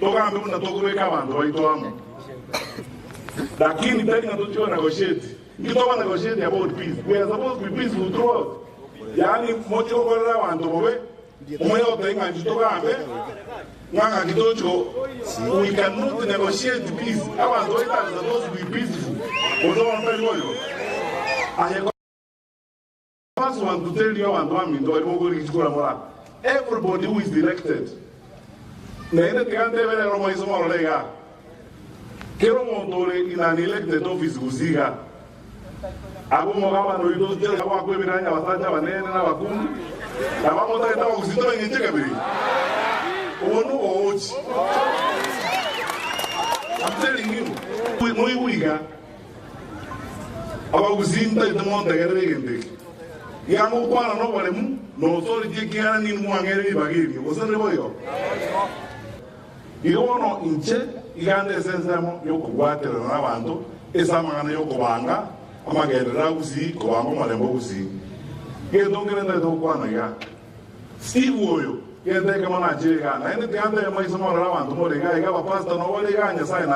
Togambe buna tokobeka abanto baito amo. Lakini tari ng'a tochie konegotiate. Inki toba negotiate about peace? We are supposed to be peaceful throughout. Yaani mochie gokorera abanto bobe, omanye goteba ng'a inche togambe ng'a ng'aki tochi go we cannot negotiate peace. Abanto baito are supposed to be peaceful. Gose bono tari boigo? Aye First want to tell you abanto baminto baria mokorigia chikura mora everybody who is elected naende tiga ntebe rero maiso morore igaa kera omonto ore in an elected office gose igaa abwo omogabana oito goakwa ebiranya abasacha abanene na abakungu nabo motagete abagusii tobeng'enche kabere obwo nobogochi I'm telling you moigwe iga. Abagusii ntagete montegerere egento eke. Iga ngokwana noboremu na authority ekiagera ninwe mwang'eire ribaga erio, gose tari boigo? Igo bono inche iga nde ase ensemo y'okobwaterana nabanto ase amang'ana y'okobanga amagenderero a Gusii, kobanga omorembe o Gusii. Egento nkere ntagete gokwana iga, Steve oyo, gento ekemo nachire igaa, naende tiga ntebe maiso morore abanto more igaa iga, abapastor nabo bare igaa, Nyasae na.